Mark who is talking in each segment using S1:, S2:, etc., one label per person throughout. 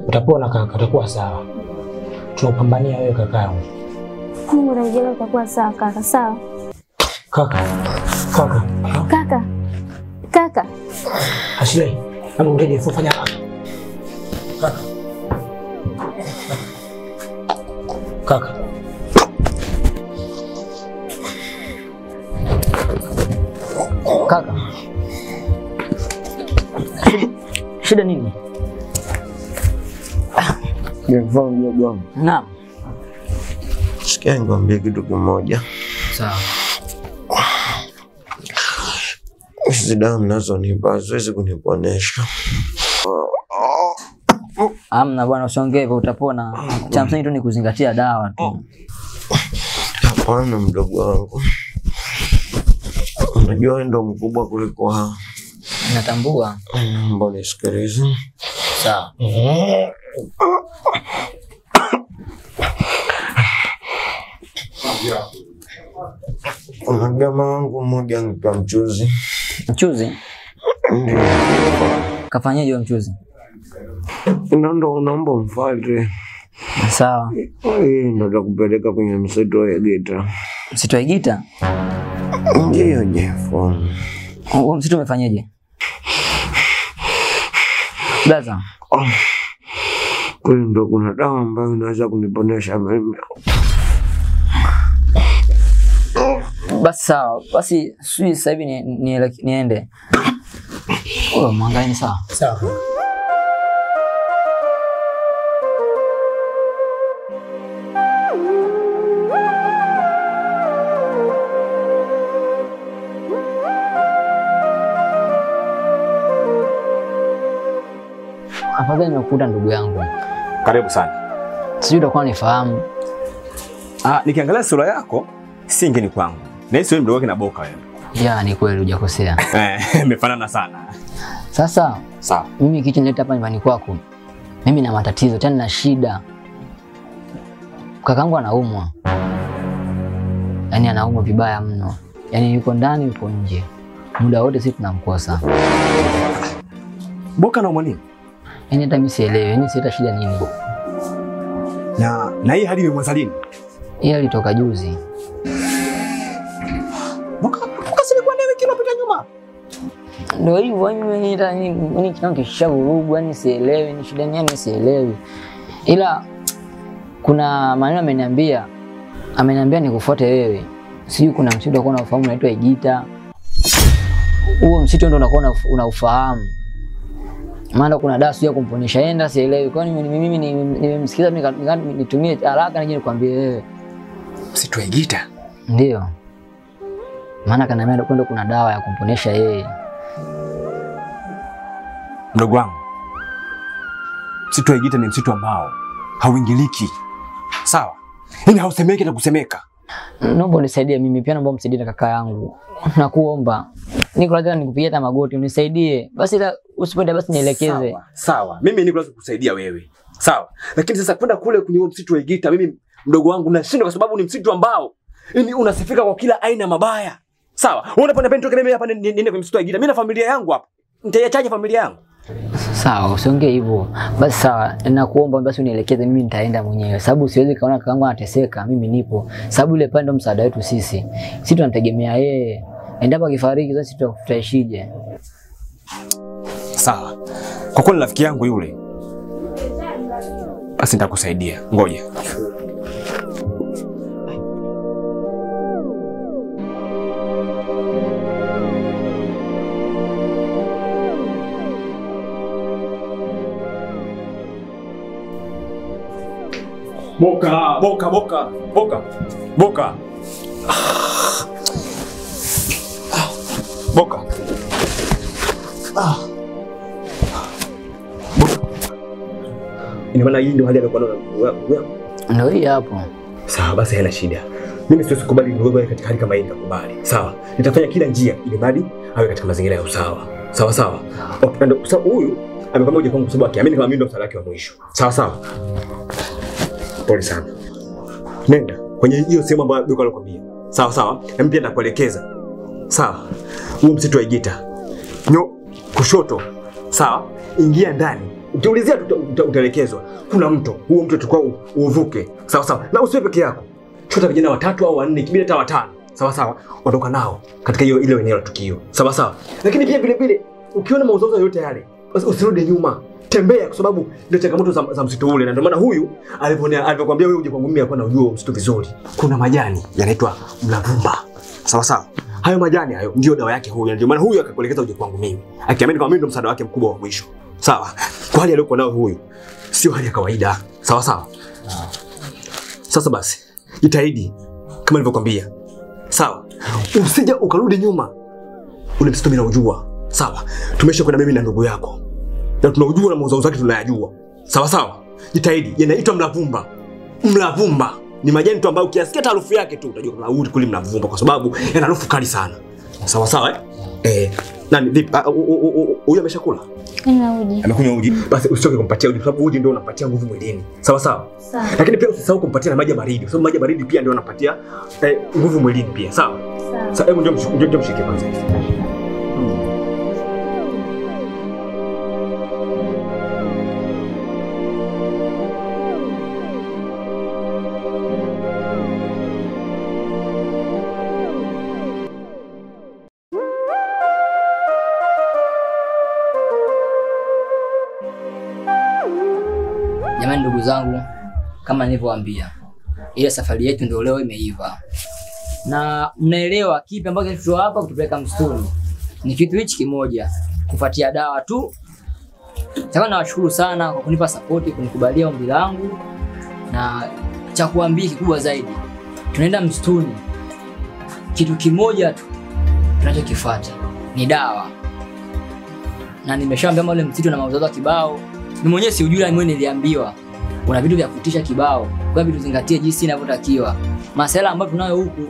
S1: Utapona kaka, utakuwa sawa. Tunapambania wewe kakaangu.
S2: Mungu anakujalia utakuwa sawa kaka, sawa?
S1: Kaka. Kaka.
S2: Kaka. Kaka.
S1: Ashley, hebu urudi fanya haraka. Kaka. Kaka.
S3: Kaka. Shida nini?
S4: Mdogo wangu.
S3: Naam.
S4: Sikia nikwambie kitu kimoja.
S3: Sawa.
S4: Hizi dawa mnazonipa haziwezi kuniponesha.
S3: Amna bwana, usiongee hivyo, utapona. Cha msingi tu ni kuzingatia dawa tu.
S4: Hapana mdogo wangu. Unajua wewe ndo mkubwa kuliko hao.
S3: Natambua.
S4: Mbona nisikilize?
S3: Sawa.
S4: Kuna jamaa wangu mmoja anaitwa Mchuzi.
S3: Mchuzi?
S4: Ndio.
S3: Kafanyaje huyo Mchuzi?
S4: Ndo naomba umfuate.
S3: Sawa.
S4: Ndo takupeleka kwenye msitu wa Egita.
S3: Msitu wa Egita?
S4: Ndio Jeff.
S3: Huo msitu umefanyaje? Blaza.
S4: Kule ndo kuna dawa ambayo inaweza kuniponesha mimi.
S3: Basi sawa. Basi sisi sasa hivi niende. Oh, mwangaeni sawa.
S1: Sawa.
S3: Afadhali nimekuta ndugu yangu.
S5: Karibu sana.
S3: Sijui utakuwa nifahamu.
S5: Nikiangalia sura yako si ngeni kwangu. Na hii sio mdogo wake na Boka wewe.
S3: Ya, ni kweli hujakosea.
S5: Imefanana sana.
S3: Sasa,
S5: sawa.
S3: Mimi kitu nileta hapa nyumbani kwako. Mimi na matatizo tena na shida. Kakaangu anaumwa. Yaani anaumwa vibaya mno. Yaani yuko ndani yuko nje. Muda wote sisi tunamkosa.
S5: Boka anaumwa nini?
S3: Yaani hata mimi sielewi, yaani sita shida nini.
S5: Na hii hali imemwanza lini?
S3: Yeye alitoka juzi.
S5: Boka silikuwa naye wiki iliyopita nyuma.
S3: Ndio hivyo mimi mimi kinao kishavurugu, yaani sielewi ni shida nini, sielewi. Ila kuna maneno ameniambia nikufuate wewe. Sijui kuna msitu unakuwa unafahamu unaitwa Egita. Huo msitu ndio unakuwa unaufahamu. Maana kuna dawa sio kumponesha enda sielewi. Kwa nini mimi nimemsikiza nitumie haraka nije nikwambie wewe.
S5: Msitu wa Egita?
S3: Ndio. Maana kaniambia kwenda kuna dawa ya kumponesha yeye.
S5: Mdogo wangu, msitu wa Egita ni msitu ambao hauingiliki. Sawa? Yaani hausemeki na kusemeka.
S3: Naomba unisaidie mimi pia, naomba umsaidie na kaka yangu. Nakuomba. Niko lazima nikupigie hata magoti unisaidie. Basi ila usipende basi nielekeze.
S5: Sawa, sawa. Mimi niko lazima kukusaidia wewe. Sawa. Lakini sasa kwenda kule kwenye msitu wa Egita mimi mdogo wangu nashindwa kwa sababu ni msitu ambao yani unasifika kwa kila aina mabaya. Sawa. Wewe unapenda nitoke mimi hapa niende kwenye msitu wa Egita. Mimi na familia yangu hapa. Nitaiachaje familia yangu?
S3: Sawa, usiongee hivyo. Basi sawa, nakuomba basi unielekeze mimi nitaenda mwenyewe. Sababu siwezi kaona kakaangu anateseka, mimi nipo. Sababu ile pale ndo msaada wetu sisi. Sisi tunamtegemea yeye. Endapo akifariki sasa tutaishije?
S5: Sawa. Kwa kweli rafiki yangu yule, basi nitakusaidia. Ngoja. Boka, boka, boka, boka, boka. Boka. Boka. Ina maana hii ndio hali aliyokuwa nayo ndugu yangu.
S3: Ndio hii hapo.
S5: Sawa, basi haina shida. Mimi siwezi kukubali ndugu yangu katika hali kama hii, nitakubali. Sawa. Nitafanya kila njia ili mradi awe katika mazingira ya usawa. Sawa sawa. Okay, ndio sababu huyu amekwambia uje kwangu kwa sababu akiamini kama mimi ndo msaada wake wa mwisho. Sawa sawa. Pole sana. Nenda kwenye hiyo sehemu ambayo duka alikwambia. Sawa sawa. Na mimi pia nitakuelekeza. Sawa. Huo msitu wa Egita. Nyo kushoto. Sawa. Ingia ndani. Ukiulizia utaelekezwa. Kuna mto, huo mto tukao uvuke. Sawa sawa. Na usiwe peke yako. Chota vijana watatu au wanne, kibidi hata watano. Sawa sawa. Ondoka nao katika hiyo ile eneo la tukio. Sawa sawa. Lakini pia vile vile ukiona mauzauza yote yale, usirudi nyuma. Tembea kwa sababu ndio changamoto za msitu ule, na ndio maana huyu alivyokuambia wewe uje kwangu mimi alikuwa anajua msitu vizuri. Kuna majani yanaitwa mlavumba. Sawa sawa. Hayo majani hayo ndio dawa yake huyu, ndio maana huyu akakuelekeza uje kwangu mimi. Akiamini kwamba mimi ndio msaada wake mkubwa wa mwisho. Sawa. Kwa hali aliyokuwa nayo huyu sio hali ya kawaida. Sawa sawa. Sasa basi, jitahidi kama nilivyokuambia. Sawa. Usije ukarudi nyuma. Ule msitu mimi naujua. Sawa. Tumesha kwenda mimi na ndugu yako. Na tunaujua na mauzauza zake tunayajua. Sawa sawa. Jitahidi. Yanaitwa mlavumba. Mlavumba ni majani tu ambayo ukiasikia harufu yake tu utajua kuna uli kuli mlavumba kwa sababu yana harufu kali sana. Sawa sawa eh? Nani vipi? Huyu ameshakula?
S2: Ana uji.
S5: Amekunywa uji. Basi usichoke kumpatia uji kwa sababu uji ndio unapatia nguvu mwilini. Sawa sawa?
S2: Sawa.
S5: Lakini pia usisahau kumpatia na maji baridi kwa sababu maji baridi pia ndio unapatia nguvu mwilini pia. Sawa?
S2: Sawa.
S5: Sasa hebu ndio mshike kwanza.
S3: Jamani ndugu zangu, kama nilivyowaambia, ile safari yetu ndio leo imeiva. Na mnaelewa kipi ambacho tuko hapa kutupeleka msituni? Ni kitu hichi kimoja, kufuatia dawa tu. Sasa nawashukuru sana kwa kunipa support, kunikubalia ombi langu. Na cha kuambia kikubwa zaidi, tunaenda msituni. Kitu kimoja tu tunachokifuata ni dawa. Na nimeshaambia wale msitu na mauzo kibao. Mimi mwenyewe siujui, mimi niliambiwa kuna vitu vya kutisha kibao. Kwa hiyo tuzingatie jinsi inavyotakiwa. Masala ambayo tunayo huku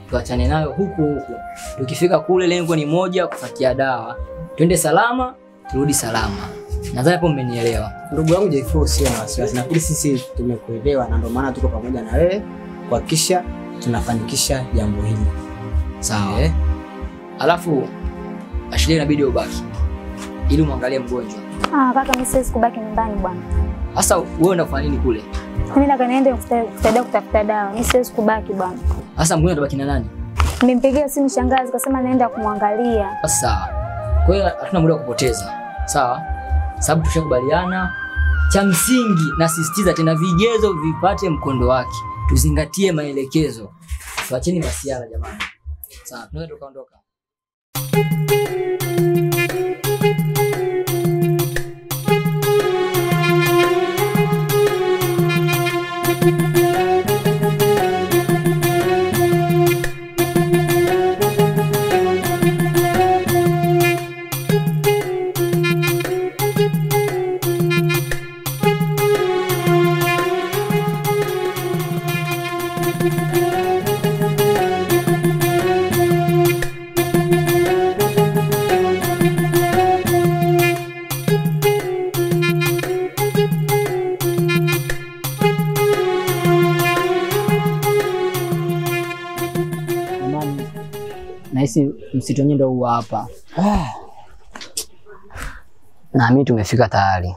S3: tuachane nayo huku huku. Tukifika kule lengo ni moja, kufuatia dawa. Twende salama, turudi salama. Nadhani hapo mmenielewa.
S1: Ndugu yangu J4, sio na wasiwasi. Nafikiri sisi tumekuelewa na ndio maana tuko pamoja na wewe kuhakikisha tunafanikisha jambo hili.
S3: Sawa. Alafu Ashley inabidi ubaki ili muangalie mgonjwa.
S2: Ah, kaka mimi siwezi kubaki nyumbani bwana.
S3: Sasa wewe unafanya nini kule?
S2: Mimi nataka niende kusaidia kutafuta dawa. Mimi siwezi kubaki bwana.
S3: Sasa mgonjwa atabaki na nani?
S2: Nimempigia simu shangazi kasema naenda kumwangalia.
S3: Sasa kwa hiyo hatuna muda wa kupoteza. Sawa? Sababu tushakubaliana. Cha msingi nasisitiza tena, vigezo vipate mkondo wake. Tuzingatie maelekezo. Tuacheni masiala jamani. Sawa, tunaweza tukaondoka. Nahisi msitu wenyewe ndio huu hapa. Na mimi tumefika tayari.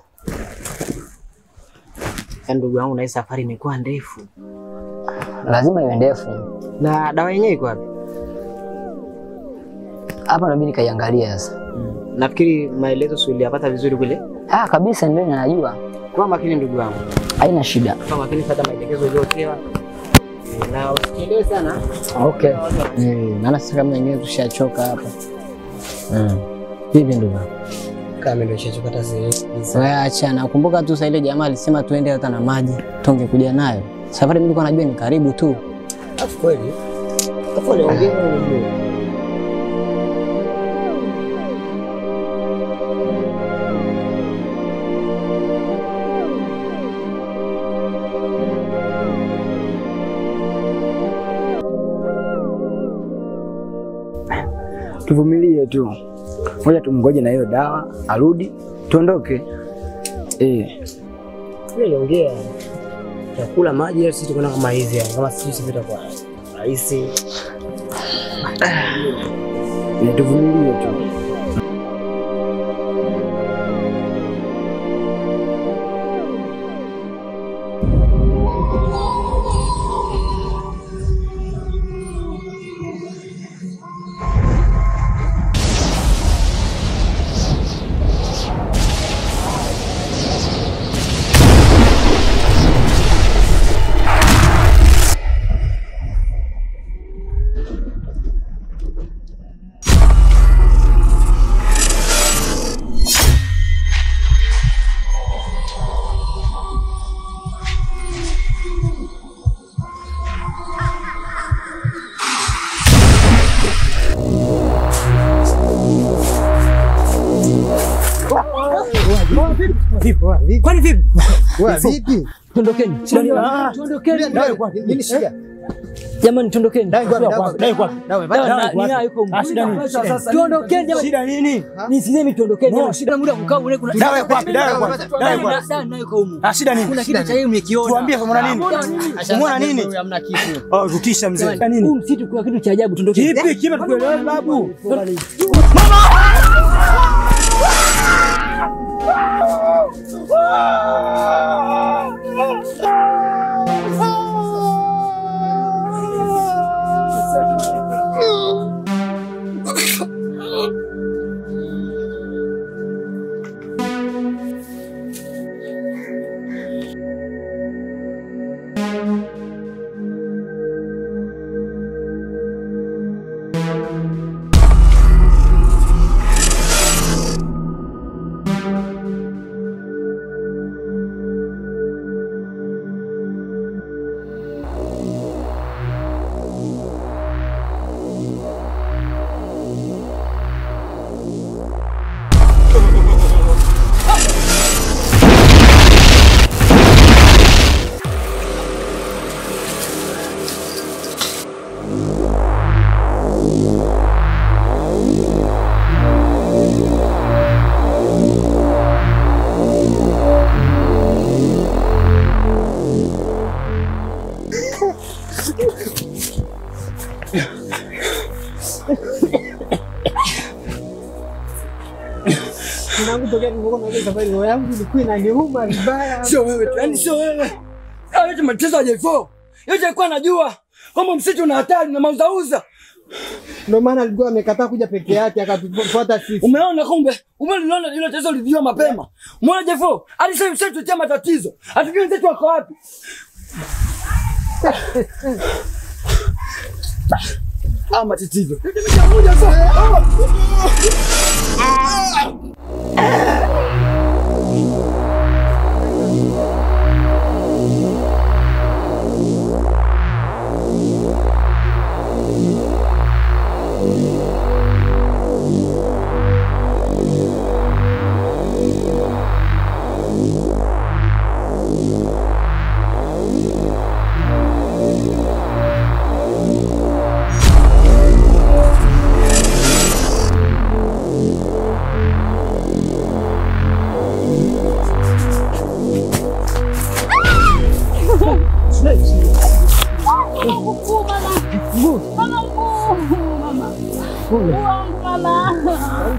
S1: Ndugu yangu, na safari imekuwa ndefu.
S3: Lazima iwe ndefu.
S1: Na dawa yenyewe iko wapi?
S3: Hapa na mimi nikaiangalia sasa.
S1: Nafikiri maelezo si uliyapata vizuri kule?
S3: Ah, kabisa ndio najua.
S1: Kwa makini ndugu yangu.
S3: Haina shida.
S1: Kwa makini fuata maelekezo uliyopewa. Na usichelewe sana.
S3: Okay.
S6: Maana sasa kama wenyewe tushachoka hapa. Vipi ndugu?
S1: Kama ndio nishachoka hata sasa.
S6: Wewe acha, nakumbuka tu sasa ile jamaa alisema tuende hata na maji, tungekuja nayo. Safari mimi nilikuwa najua ni karibu tu.
S1: Afu kweli. Afu aliongea unajua.
S7: Tuvumilie tu. Ngoja tumngoje na hiyo dawa arudi tuondoke.
S1: Wewe ongea. Chakula maji sisi tuko na kama hizi yani, kama sisi tutakuwa rahisi.
S7: Tuvumilie tu.
S3: Vipi?
S1: Wewe vipi?
S3: Tondokeni. Tondokeni.
S1: Nini shida?
S3: Jamani tondokeni.
S1: Dai kwa
S7: Dai kwa.
S3: Nina yuko. Tondokeni jamani.
S7: Shida nini?
S3: Nisisemi tondokeni jamani. Shida muda kukaa ule kuna.
S7: Dawa kwa wapi? Dawa kwa wapi? Dawa kwa wapi?
S3: Dawa nayo kwa humu.
S7: Ah, shida nini?
S3: Kuna kitu cha yeye umekiona.
S7: Tuambie umeona nini? Umeona nini?
S1: Hamna kitu.
S7: Oh, rutisha mzee. Nini?
S3: Huu msitu kuna kitu cha ajabu tondokeni.
S7: Kipi? Kipi tukuelewe babu?
S1: Mwanangu tokea nilipokuwa na safari roho yangu ilikuwa inaniuma vibaya.
S8: Sio wewe tu, yani sio wewe. Hayo yote matatizo ya J4. Yote alikuwa anajua kwamba msitu una hatari na mauzauza.
S1: Ndio maana alikuwa amekataa kuja peke yake akatufuata sisi.
S8: Umeona kumbe? Umeona ile tatizo lilijua mapema. Umeona J4? Hadi sasa msitu tutia matatizo. Hatujui wenzetu wako wapi. Ah, matatizo. Nimeshakuja sasa.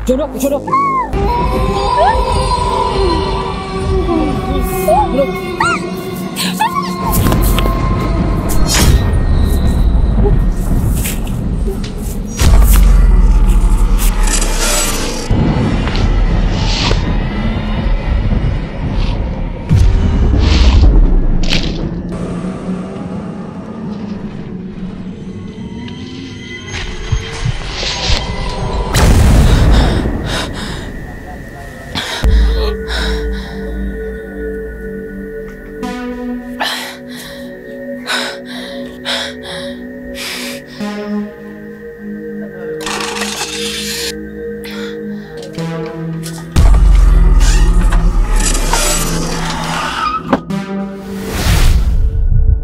S3: Chondoke, chondoke.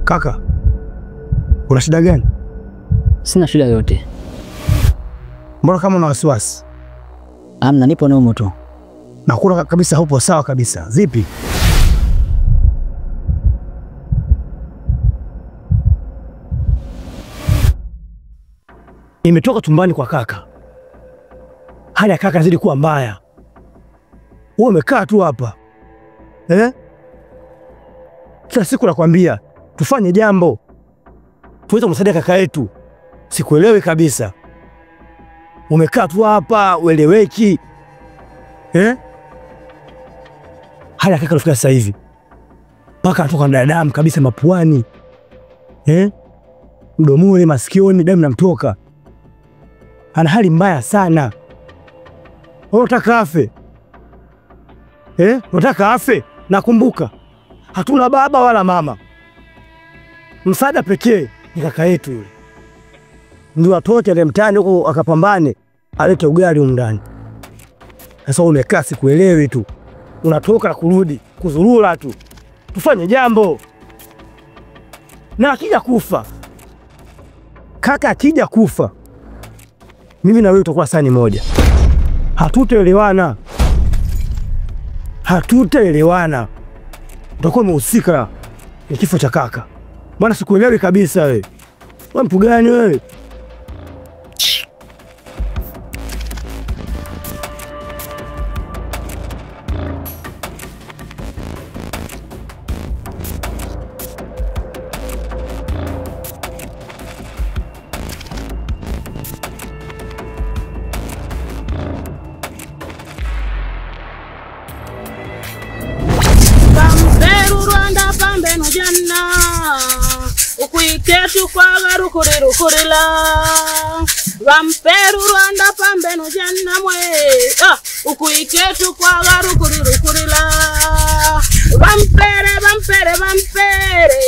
S7: Kaka, una shida gani?
S3: Sina shida yote.
S7: Mbona kama una wasiwasi?
S3: Amna, nipo normal tu.
S7: Nakula kabisa, hupo sawa kabisa. Zipi? Nimetoka tumbani kwa kaka. Hali ya kaka inazidi kuwa mbaya. Wewe umekaa tu hapa. Eh? Kila siku nakwambia tufanye jambo tuweze kumsaidia kaka yetu. Sikuelewi kabisa. Umekaa tu hapa ueleweki. Eh? Hali ya kaka ilifika sasa hivi mpaka anatoka na damu kabisa mapuani. Eh? Mdomoni, masikioni damu inamtoka. Ana hali mbaya sana. Wewe unataka afe? Eh? Unataka afe? Nakumbuka hatuna baba wala mama. Msaada pekee ni kaka yetu yule. Ndio atoke ile mtaani huko akapambane alete ugali huko ndani. Sasa umekaa sikuelewi tu. Unatoka na kurudi. Kuzurura tu. Tufanye jambo. Na akija kufa, kaka akija kufa, mimi na wewe tutakuwa sani moja. Hatutaelewana. Hatutaelewana. Utakuwa umehusika na kifo cha kaka. Bwana sikuelewi kabisa wewe. Wewe mtu gani wewe?
S9: Vamperu Rwanda pambeno janna mwe ukuiketu kwa garukurukurila vampere vampere vampere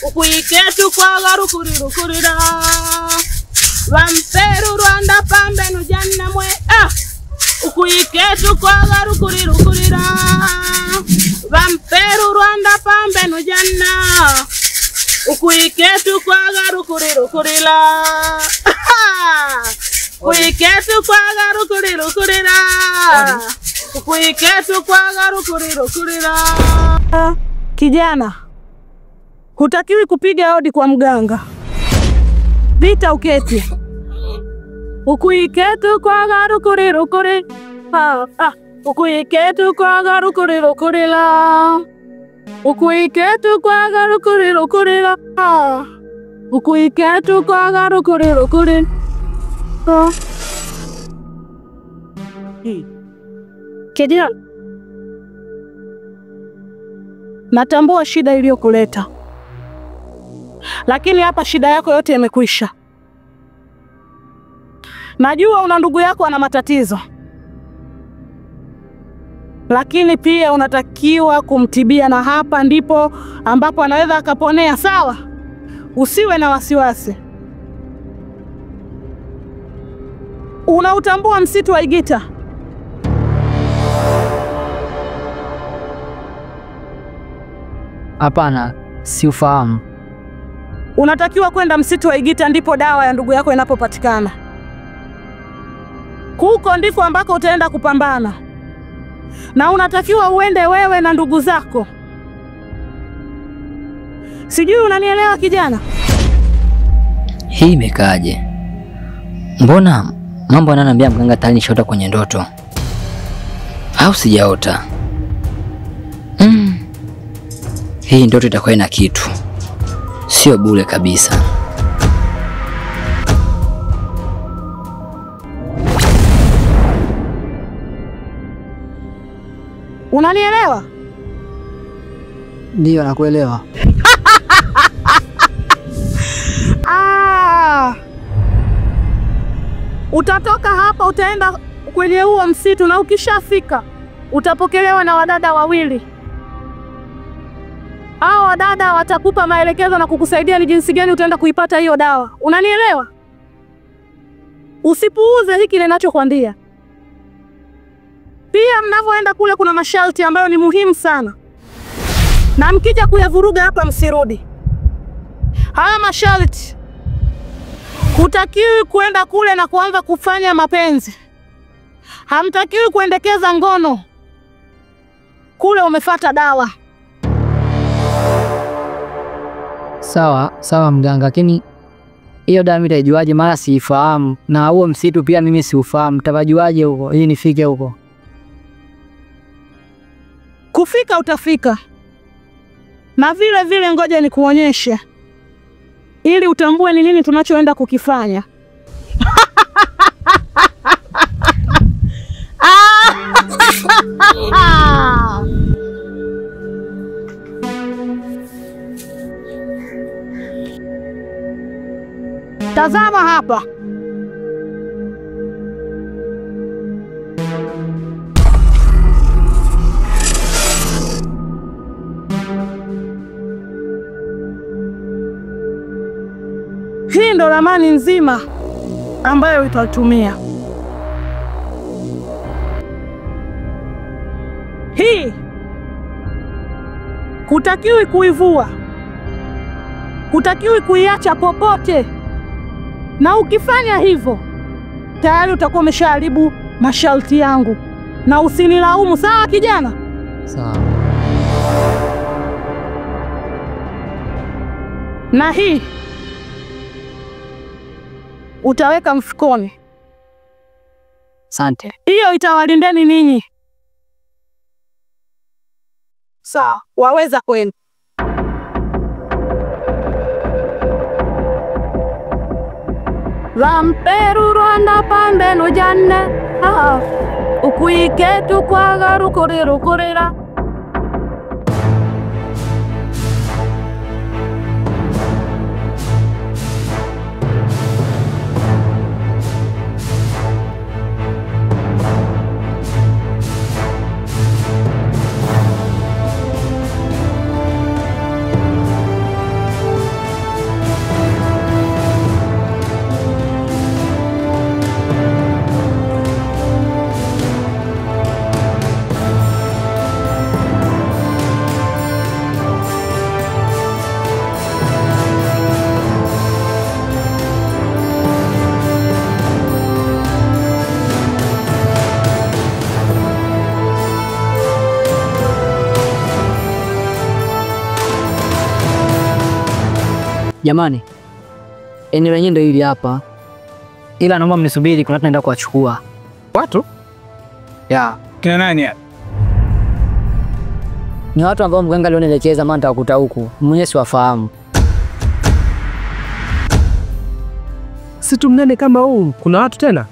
S9: ukuiketu kwa garukurukurila vamperu Rwanda pambeno janna mwe ukuiketu kwa garukurukurila vamperu Rwanda pambeno janna ukuiketu kwa garukurukurila Kuiketu kwa garukurukurila Kuiketu kwa garukurukurila.
S10: Kijana, hutakiwi kupiga hodi kwa mganga. Vita uketi. Ukuiketu kwa garukurukurila. Ukuiketu kwa garukurukurila. Ukuiketu kwa garukurukurila. Ukuiketu kwa garukurukurila. Kijana, natambua shida iliyokuleta, lakini hapa shida yako yote imekwisha. Najua una ndugu yako ana matatizo, lakini pia unatakiwa kumtibia, na hapa ndipo ambapo anaweza akaponea. Sawa? Usiwe na wasiwasi. Unautambua msitu wa Igita?
S3: Hapana, siufahamu.
S10: Unatakiwa kwenda msitu wa Igita, ndipo dawa ya ndugu yako inapopatikana. Huko ndiko ambako utaenda kupambana. Na unatakiwa uende wewe na ndugu zako. Sijui unanielewa kijana?
S3: Hii imekaaje? Mbona mambo ananiambia mganga tayari nishaota kwenye ndoto? Au sijaota? Hii ndoto itakuwa ina kitu. Sio bure kabisa.
S10: Unanielewa?
S1: Ndio, nakuelewa.
S10: Utatoka hapa utaenda kwenye huo msitu, na ukishafika utapokelewa na wadada wawili. Hao wadada watakupa maelekezo na kukusaidia ni jinsi gani utaenda kuipata hiyo dawa. Unanielewa? Usipuuze hiki ninachokuambia. Pia mnavyoenda kule kuna masharti ambayo ni muhimu sana. Na mkija kuyavuruga hapa msirudi. Haya masharti: hutakiwi kwenda kule na kuanza kufanya mapenzi. Hamtakiwi kuendekeza ngono. Kule umefata dawa.
S3: Sawa, sawa mganga, lakini hiyo dawa mimi nitaijuaje? Mara siifahamu, na huo msitu pia mimi siufahamu. Nitapajuaje huko ili nifike huko?
S10: Kufika utafika. Na vile vile ngoja nikuonyeshe ili utambue ni nini tunachoenda kukifanya. Tazama hapa. Hii ndo ramani nzima ambayo itatumia. Hii Hutakiwi kuivua, hutakiwi kuiacha popote, na ukifanya hivyo tayari utakuwa umeshaharibu masharti yangu, na usinilaumu. Sawa kijana?
S3: Sawa.
S10: Na hii utaweka mfukoni.
S3: Asante.
S10: Hiyo itawalindeni ninyi. Sawa, waweza kwenda.
S9: Ramperu Rwanda pambe no janne ah ukuike tukwaga rukuri rukurira.
S3: Jamani, eneo lenyewe ndio hili hapa, ila naomba mnisubiri, kuna watu naenda kuwachukua.
S11: Watu?
S3: Ya.
S11: Kina nani hapa?
S3: Ni watu ambao mganga alionielekeza, maana nitawakuta huku, mwenyewe siwafahamu.
S11: Msitu mnene kama huu, kuna watu tena?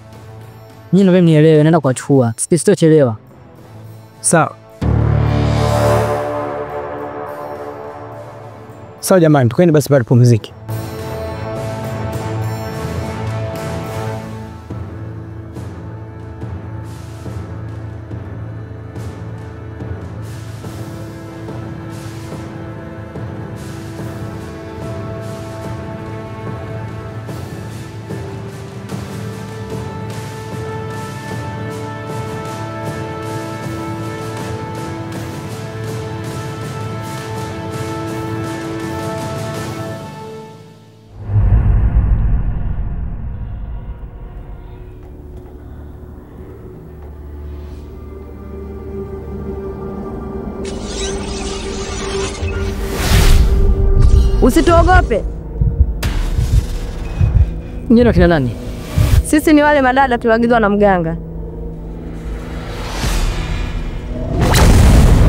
S3: Nyinyi ndio mnielewe, naenda kuwachukua. Sitochelewa.
S11: Sawa.
S7: Sawa jamani, tukaeni basi pale tupumzike.
S12: Usituogope.
S3: Nyinyi ni kina nani?
S12: Sisi ni wale madada tuliagizwa na mganga.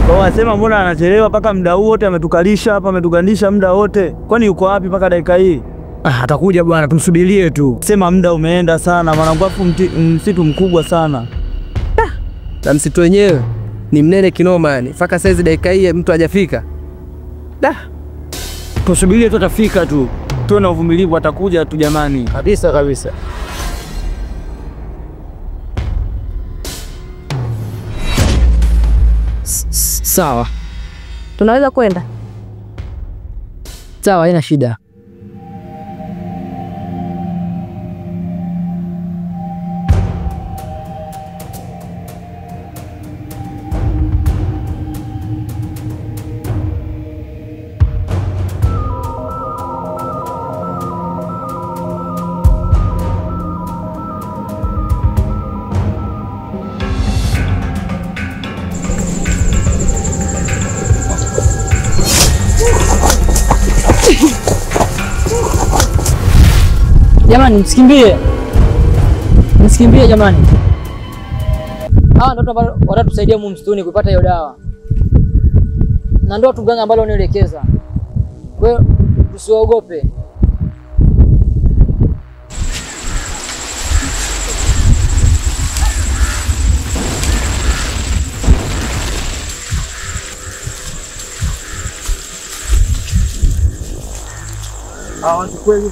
S13: Kwa wasema mbona anachelewa mpaka muda huu wote, ametukalisha hapa, ametugandisha muda wote. Kwani yuko wapi mpaka dakika hii?
S7: Ah, atakuja bwana, tumsubirie tu.
S13: Sema muda umeenda sana, maana afu msitu mkubwa sana.
S11: Na msitu wenyewe ni mnene kinoma yani. Mpaka saizi dakika hii mtu hajafika. Da.
S13: Tusubirie tu, atafika tu. Tuwe na uvumilivu, atakuja tu jamani.
S7: Kabisa kabisa.
S3: Sawa.
S12: Tunaweza kwenda?
S3: Sawa, haina shida. Jamani, msikimbie. Msikimbie jamani. Hawa ndio ambao watatusaidia mu msituni kupata hiyo dawa. Na ndio watu mganga ambao wanielekeza. Kwa hiyo tusiogope.
S13: Hawa watu kweli.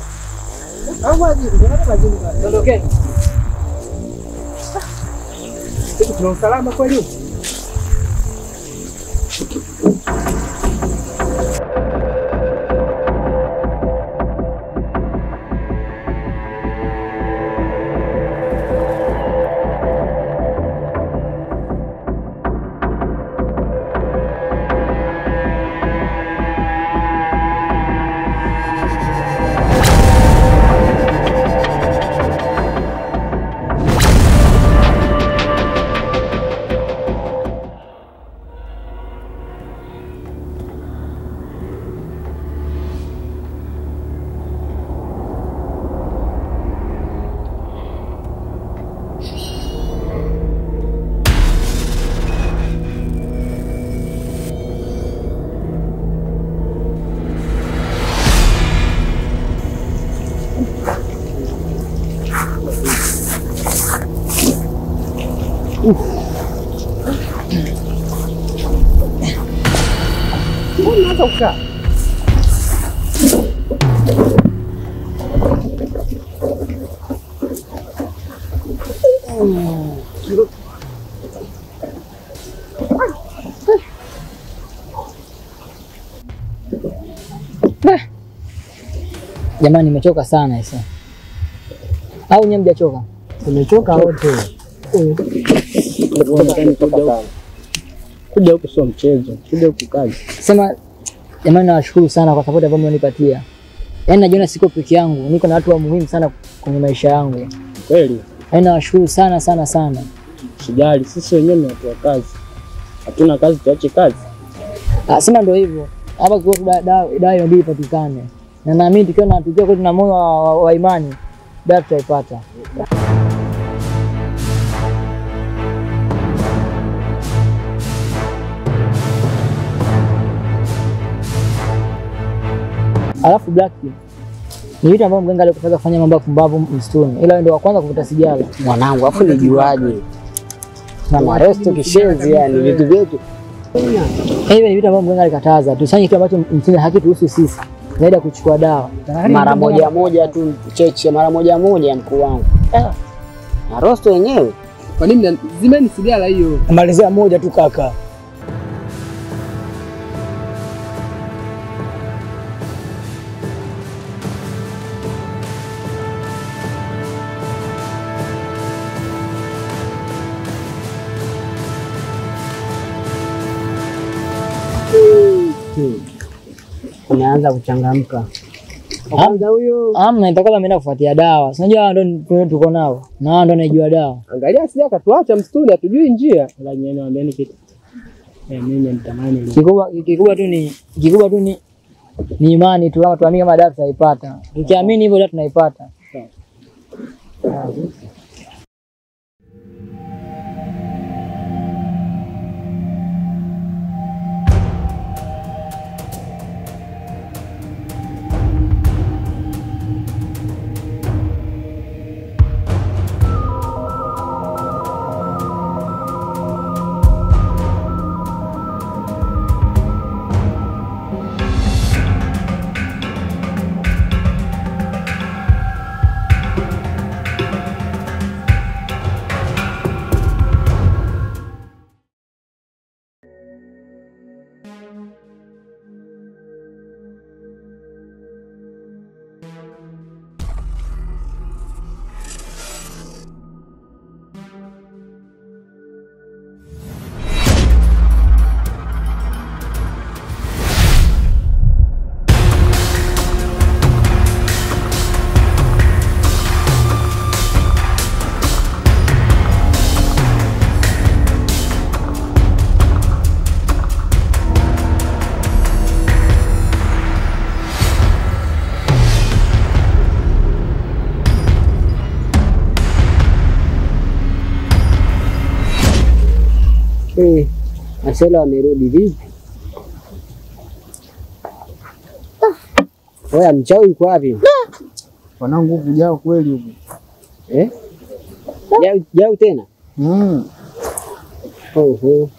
S3: Ondokeni.
S11: Kuna usalama kweli? Mnaweza kukaa.
S3: Jamani, nimechoka sana sasa. Au nyinyi mjachoka?
S1: Tumechoka wote.
S6: Kuja huku sio mchezo, kuja huku kazi.
S3: Sema jamani, nawashukuru sana kwa support ambayo mmenipatia. Yaani najiona siko peke yangu, niko na watu wa muhimu sana kwenye maisha yangu.
S6: Kweli.
S3: Yaani nawashukuru sana sana sana.
S6: Sijali, sisi wenyewe ni watu wa kazi. Hatuna kazi tuache kazi.
S3: Sema ndio hivyo. Hapa kwa dawa inabidi ipatikane. Na naamini tukiwa na tukiwa tuna moyo wa imani, dawa tutaipata. Alafu Black ni yule ambaye mganga alikataza kufanya mambo ya pumbavu msituni, ila ndio wa kwanza kuvuta sigara.
S1: Mwanangu, afu nijuaje? Na maresto kishenzi yani vitu vyetu.
S3: Hivi ni vitu ambavyo mganga alikataza. Tusanye kitu ambacho msituni hakituhusu sisi. Zaidi ya kuchukua dawa.
S1: Mara moja moja tu cheche, mara moja moja mkuu wangu. Na rosto yenyewe.
S11: Kwa nini zimeni sigara hiyo?
S7: Malizia moja tu kaka.
S1: Unaanza kuchangamka.
S3: Kwanza huyo amna itakuwa ameenda kufuatia dawa. Si unajua ndio tuko nao. Na wao ndio wanajua dawa.
S11: Angalia sija akatuacha msituni hatujui njia.
S6: Wala nyewe niambieni kitu. Mimi nitamani
S3: kikubwa tu ni imani tu, kama tuamini kama dawa tutaipata. Tukiamini hivyo dawa tunaipata.
S1: Marcelo amerudi vipi? Oya, mchawi yuko wapi?
S14: Wanangu huku jao kweli huku.
S1: Eh? Jao tena? Oho.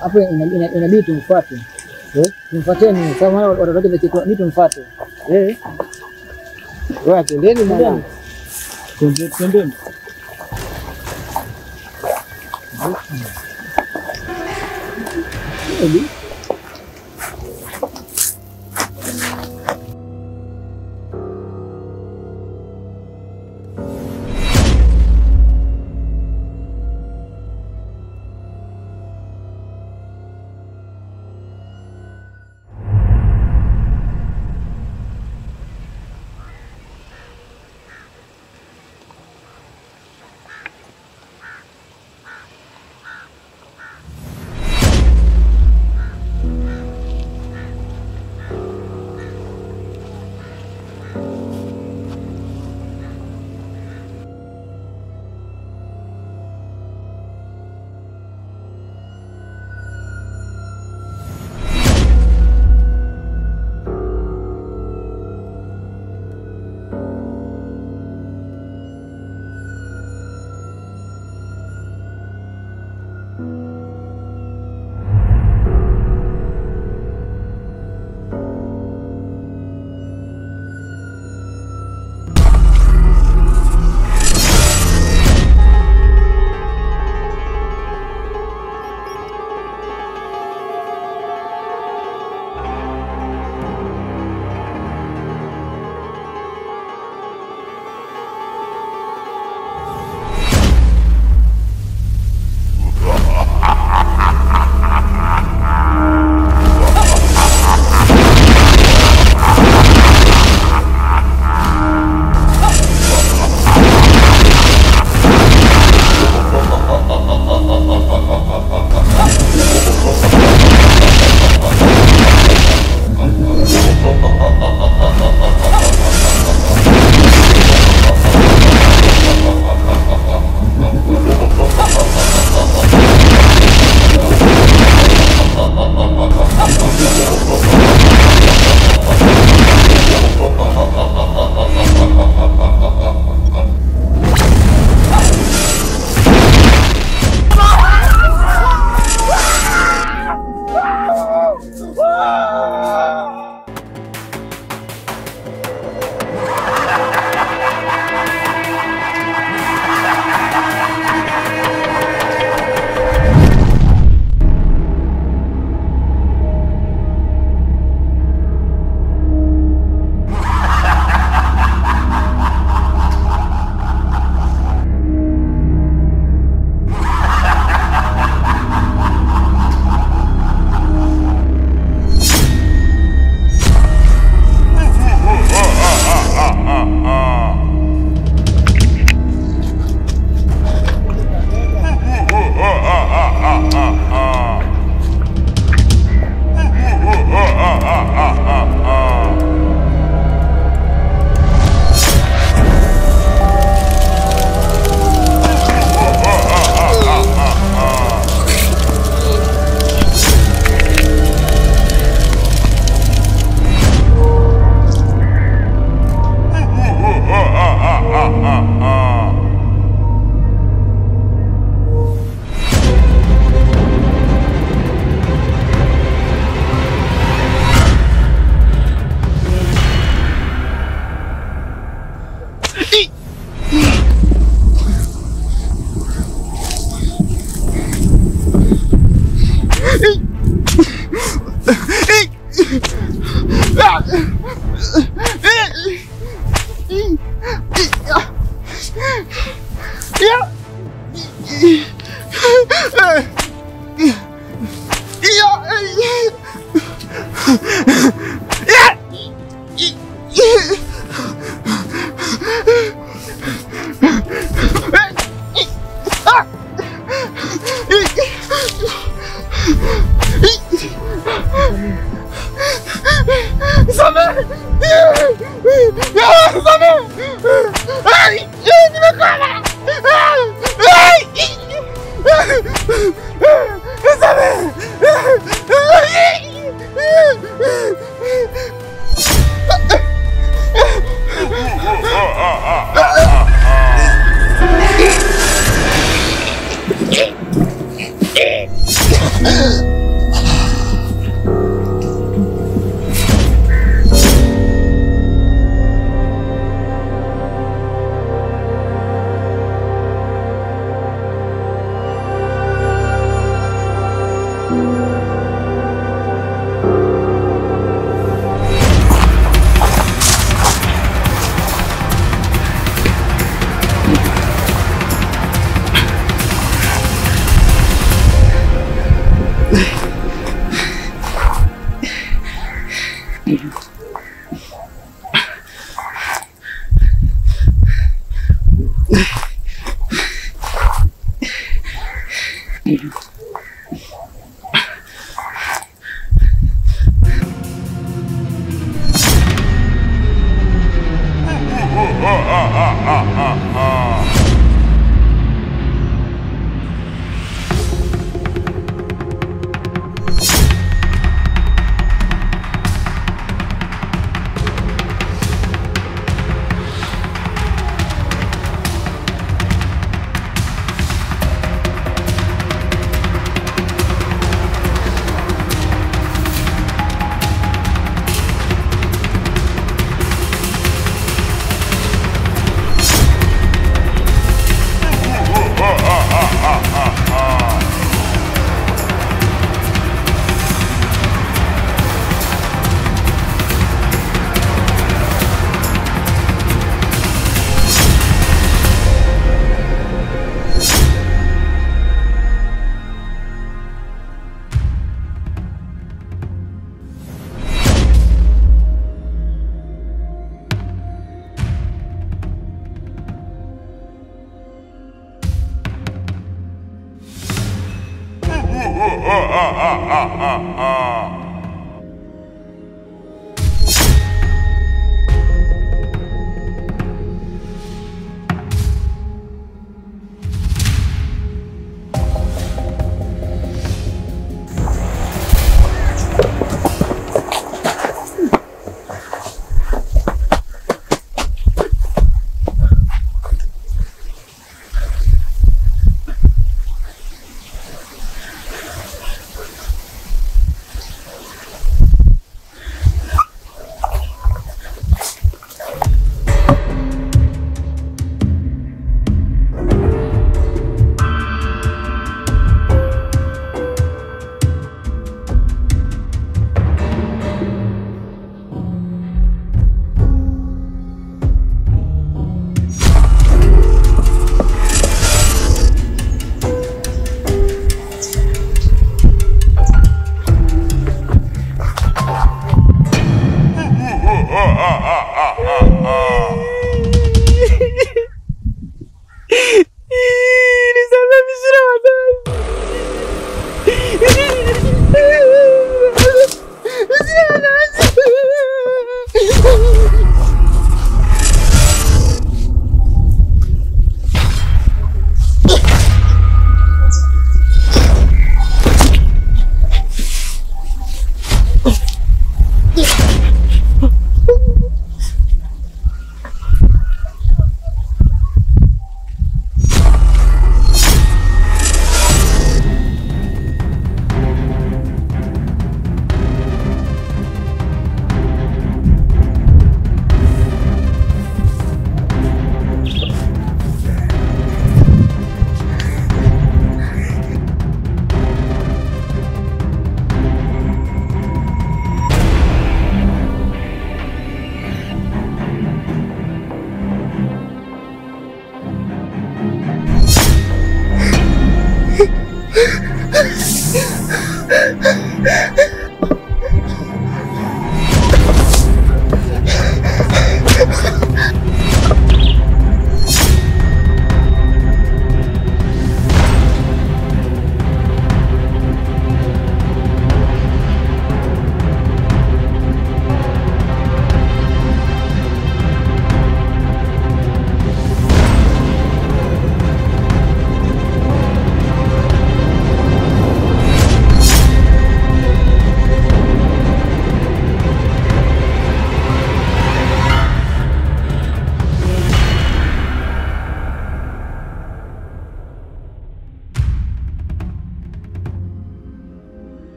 S3: Hapo inabidi tumfuate. Tumfuateni sababu maana watoto wake vicheko, ni tumfuate.
S1: Wewe twendeni mwanangu.
S14: Twendeni.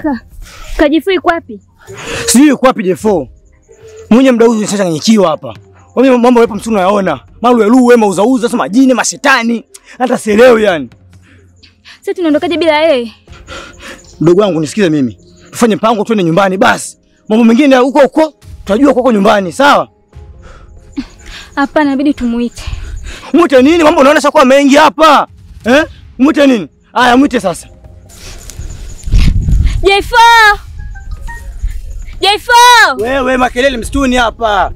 S2: Kaka, Kajifui yuko wapi?
S7: Sijui yuko wapi J4. Mwenye mda huyu nishachanganyikiwa hapa. Wewe mambo yapo msunu unayaona. Maluelu mauzauza sasa majini mashetani. Hata sielewi yani.
S2: Sasa tunaondokaje bila yeye?
S7: Mdogo wangu nisikize mimi. Tufanye mpango twende nyumbani basi. Mambo mengine huko huko tutajua huko nyumbani, sawa?
S2: Hapana, inabidi tumuite.
S7: Muite nini? Mambo unaona shakuwa mengi hapa. Eh? Muite nini? Haya muite sasa.
S2: J4! J4!
S7: Wewe makelele msituni hapa.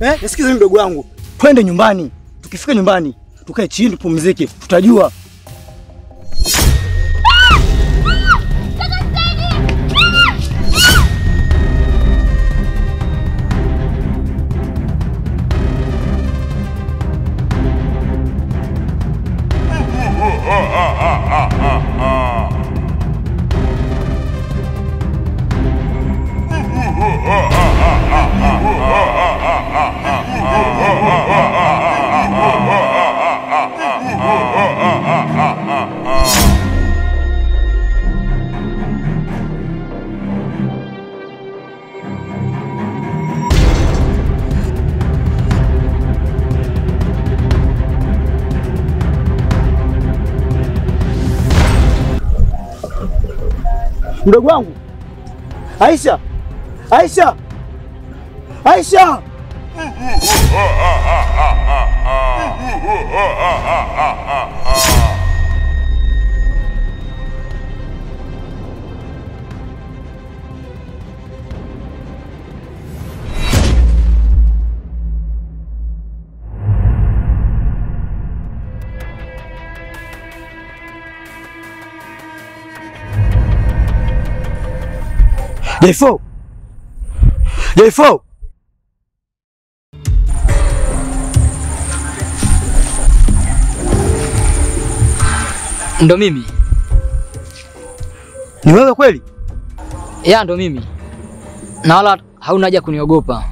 S7: Eh? Nisikize mimi mdogo wangu. Twende nyumbani. Tukifika nyumbani, tukae chini tupumzike. Tutajua. Mdogo wangu. Aisha. Aisha. Aisha. J4. J4.
S3: Ndo mimi.
S7: Ni wewe kweli?
S3: Ya ndo mimi. Na wala hauna haja kuniogopa.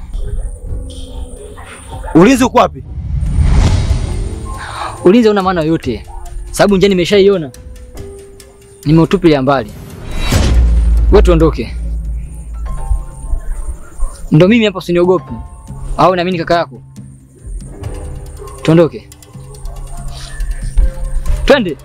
S7: Ulinzi uko wapi?
S3: Ulinzi hauna maana yoyote. Sababu njia nimeshaiona. Nimeutupilia mbali. Wewe tuondoke. Ndo mimi hapa, usiniogope. Au na mimi kaka yako. Tuondoke. Twende.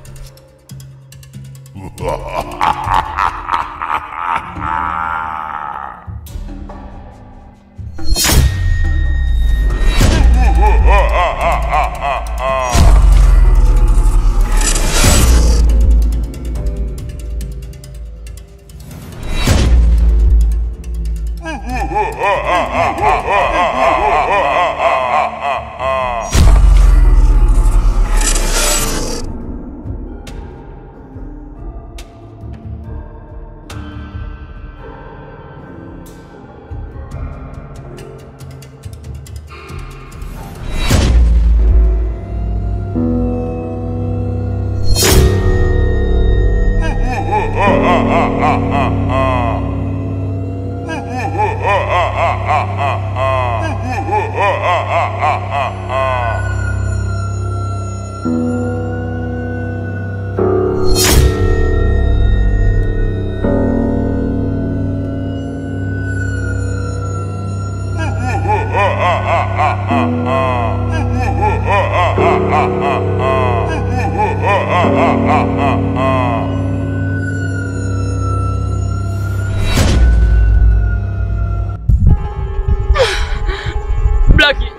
S3: Blackie.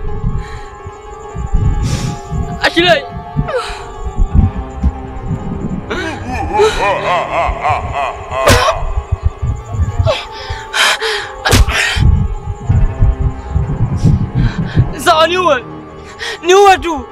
S3: Ashley. Sawa, niue. Niue tu.